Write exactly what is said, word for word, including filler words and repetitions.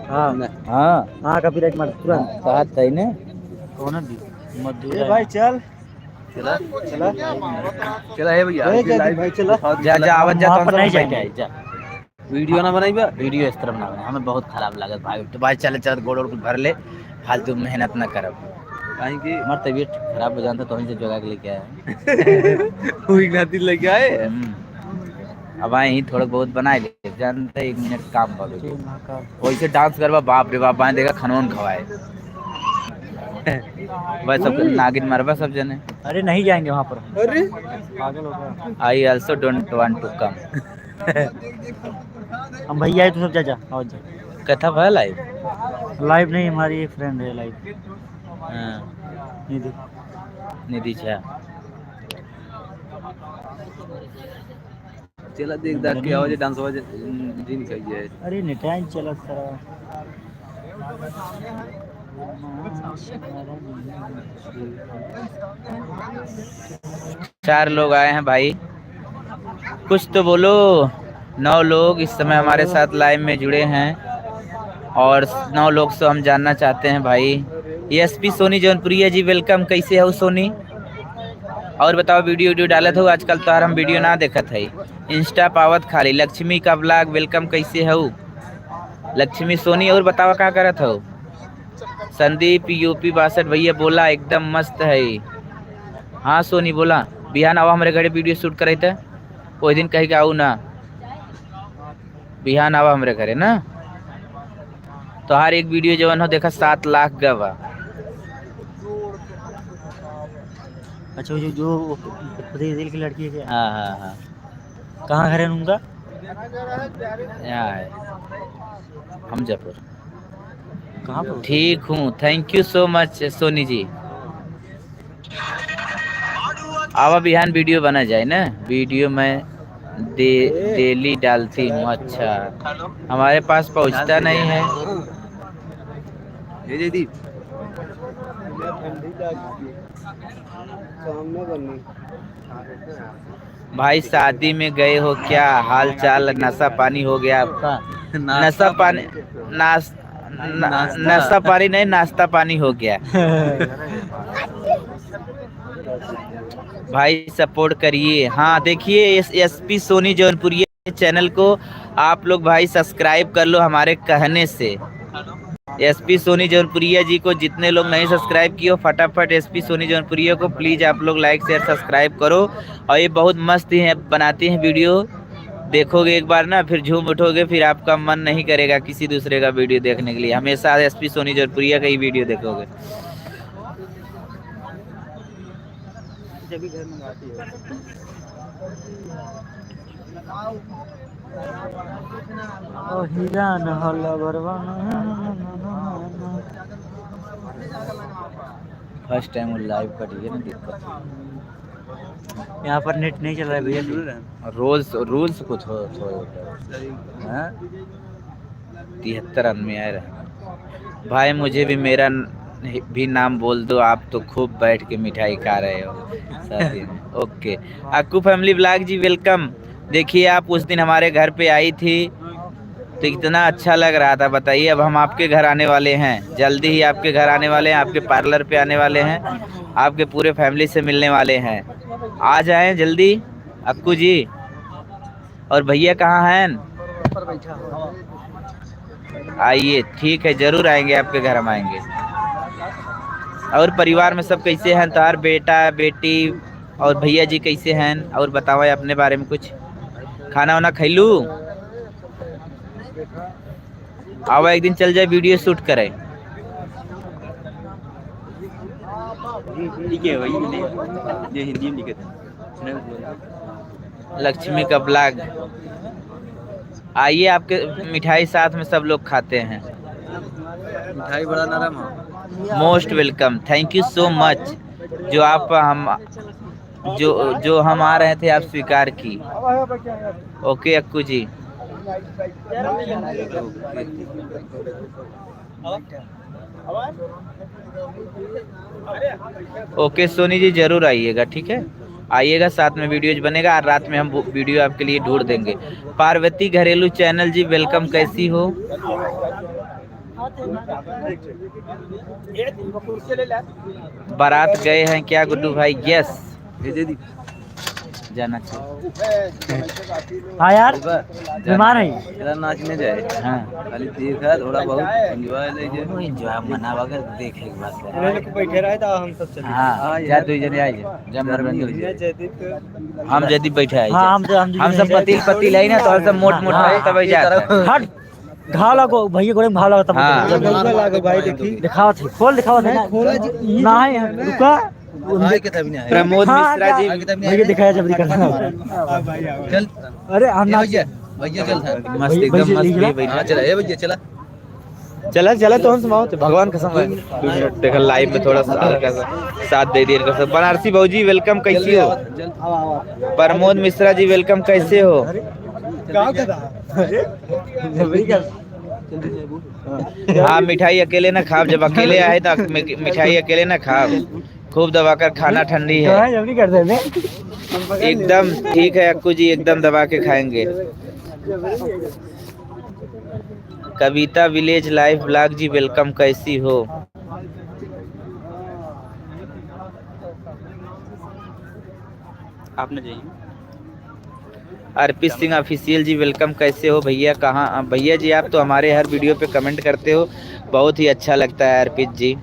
हाँ। हाँ। हाँ, copyright मार, तुरंत। हाँ, कहा तई ने। कौन है दी? मधुर ए है। भाई, चल। चला। चला। चला है भैया, ए, जल्दी live। भाई, चला। जा, जा, आवत जा, वहाँ पर नहीं जाएंगे। जा। Video ना बनाई बा? Video इस तरह बनावे, हमें बहुत खराब लागत भाई। तो भाई, चले, चले, गोड़, गोड़ कुछ भर ले, फालतू मेहनत ना करब। काहे कि हमार तबीयत खराब हो जानता तो वहीं से जोगा के लेके आया। वही खातिर लेके आए? हम्म। अब आए ही थोड़ा बहुत बनाए ले, जानते एक मिनट काम बा बेटे। वैसे dance करबा, बाप रे बाप, बाएं देखा खनौन खवाए। भाई सब हम्म। नागिन मरबा सब जने। अरे नहीं जाएंगे वहाँ पर। अरे? पागल हो गया। I also don't want to come। हम भैया है तो सब जा, जा, आओ जा। कथा भा live? Live नहीं, हमारी एक friend है live। हाँ। निधि। निधि झा। चला देख, देख के आवाज, dance आवाज, दिन का ये है। अरे, नेटाइन चला सारा। चार लोग आए हैं भाई, कुछ तो बोलो। नौ लोग इस समय हमारे साथ live में जुड़े हैं और नौ लोग से हम जानना चाहते हैं भाई। S P सोनी जौनपुरिया जी, welcome, कैसे हो सोनी? और बताओ, video वीडियो डालत हो? आजकल तोहार हम video ना देखत है, Insta पावत खाली। लक्ष्मी का vlog, welcome, कैसे हो लक्ष्मी सोनी? और बताओ, का करत हो? संदीप U P बासठ भैया बोला, एकदम मस्त है। हाँ सोनी बोला, बिहान आवा हमरे घरे video shoot करे त। ओहि दिन कही के आऊ ना, बिहान आवा हमरे घरे ना। तोहार एक video जवन हो देखा, सात लाख गा बा। अच्छा, वो जो, जो वो दिल की लड़की है क्या? हाँ, हाँ, हाँ। कहाँ घर है उनका? यहाँ है, हमजापुर। कहाँ पर? ठीक हूँ, thank you so much Soni जी। आवा बिहान video बना जाए ना, video में दे-, daily डालती हूँ। अच्छा, हमारे पास पहुँचता नहीं है। ये दीदी। सामने बनी। भाई, शादी में गए हो क्या? हाल चाल, नशा पानी हो गया आपका? नाश्ता नशा पानी, पानी। नाश-, ना-, नाश्ता। नशा पानी नहीं, नाश्ता पानी हो गया। भाई, support करिए। हाँ, देखिए, S-, S P Soni Jaunpuriya channel को आप लोग भाई subscribe कर लो हमारे कहने से। S P सोनी जौनपुरिया जी को जितने लोग नहीं subscribe किए हो, फटाफट S P सोनी जौनपुरिया को please आप लोग like, share, subscribe करो। और ये बहुत मस्त ही है, बनाती हैं video, देखोगे एक बार ना, फिर झूम उठोगे, फिर आपका मन नहीं करेगा किसी दूसरे का video देखने के लिए, हमेशा S P सोनी जौनपुरिया का ही video देखोगे। जब भी घर मंगाती है। ओ हीरा न हल्ला बरवा। First time वो live कट गया ना, दिक्कत। यहाँ पर net नहीं चल रहा है भैया। Rules, rules कुछ हो, हो, होता है। हाँ? तिहत्तर आदमी आए रहे। भाई, मुझे भी, मेरा न-, भी नाम बोल दो, आप तो खूब बैठ के मिठाई खा रहे हो शादी में। OK, अक्कू family vlog जी, welcome। देखिए, आप उस दिन हमारे घर पे आई थी, तो इतना अच्छा लग रहा था, बताइए। अब हम आपके घर आने वाले हैं, जल्दी ही आपके घर आने वाले हैं, आपके parlour पे आने वाले हैं, आपके पूरे family से मिलने वाले हैं। आ जाएं जल्दी अक्कू जी। और भैया कहाँ हैं? ऊपर बैठा हो। आइए, ठीक है, जरूर आएंगे आपके घर, हम आएंगे। और परिवार में सब कैसे हैं? तोहार बेटा, बेटी और भैया जी कैसे हैं? और बताओ अपने बारे में कुछ। खाना वाना खैलू? आवा, एक दिन चल जाए, video shoot करे। ठीक है भाई, ये हिंदी में लिखे थे। लक्ष्मी का vlog। आइए, आपके मिठाई साथ में सब लोग खाते हैं। मिठाई बड़ा नरम है। Most welcome, thank you so much। जो आप हम, जो, जो हम आ रहे थे, आप स्वीकार की। OK अक्कू जी। OK सोनी जी, जरूर आइएगा, ठीक है? आइएगा, साथ में videos बनेगा और रात में हम वो video आपके लिए ढूंढ देंगे। पार्वती घरेलू channel जी, welcome, कैसी हो? बारात गए हैं क्या गुड्डू भाई? Yes। जाना चाहिए। हाँ यार, बीमार है। चला नाचने जाए। हाँ। खाली देख है, थोड़ा बहुत enjoy ले जाए। Enjoy मनावा कर, देखे के बाद। बैठे रहे तो हम सब चले। हाँ, जा दो जने आए जा। जा मनोरंजन। हम जदीप बैठे आए हाँ, जा। हम तो, हम हम सब पतिल पतिल है ना, तो हम सब मोट मोट हाँ। है, तब जा। हट। घाव लागो, भैया गोड़े में घाव लागो तब हाँ। बता। लागो भाई, देखी। दिखावत है, खोल दिखावत है ना। खोला जी। ना है, रुका। भाई के तभी नहीं है। प्रमोद हाँ, मिश्रा जी। भैया दिखाया जब निकलना। चल। अरे, हम ए ना भैया, भैया चल था। मस्त, भैया, एकदम भैया, मस्त भैया। भैया, हाँ, चला, ए भैया, चला। चला, चला, तो हम समाओ, तो भगवान कसम है। दो मिनट, देखा, live में थोड़ा सा हल्का सा साथ दे दिए, हल्का सा। बनारसी भौजी, welcome, कैसी हो? प्रमोद मिश्रा जी, welcome, कैसे हो? हाँ, मिठाई अकेले ना खाब, जब अकेले आए तो मि-, मिठाई अकेले ना खाब। खूब दबाकर खाना ठंडी है। एकदम ठीक है अक्कू जी, एकदम दबा के खाएंगे। कविता विलेज लाइफ ब्लॉग जी, welcome, कैसी हो? आपने जाइए। अर्पित सिंह ऑफिशियल जी, welcome, कैसे हो भैया? कहाँ, भैया जी, आप तो हमारे हर video पे comment करते हो, बहुत ही अच्छा लगता है अर्पित जी।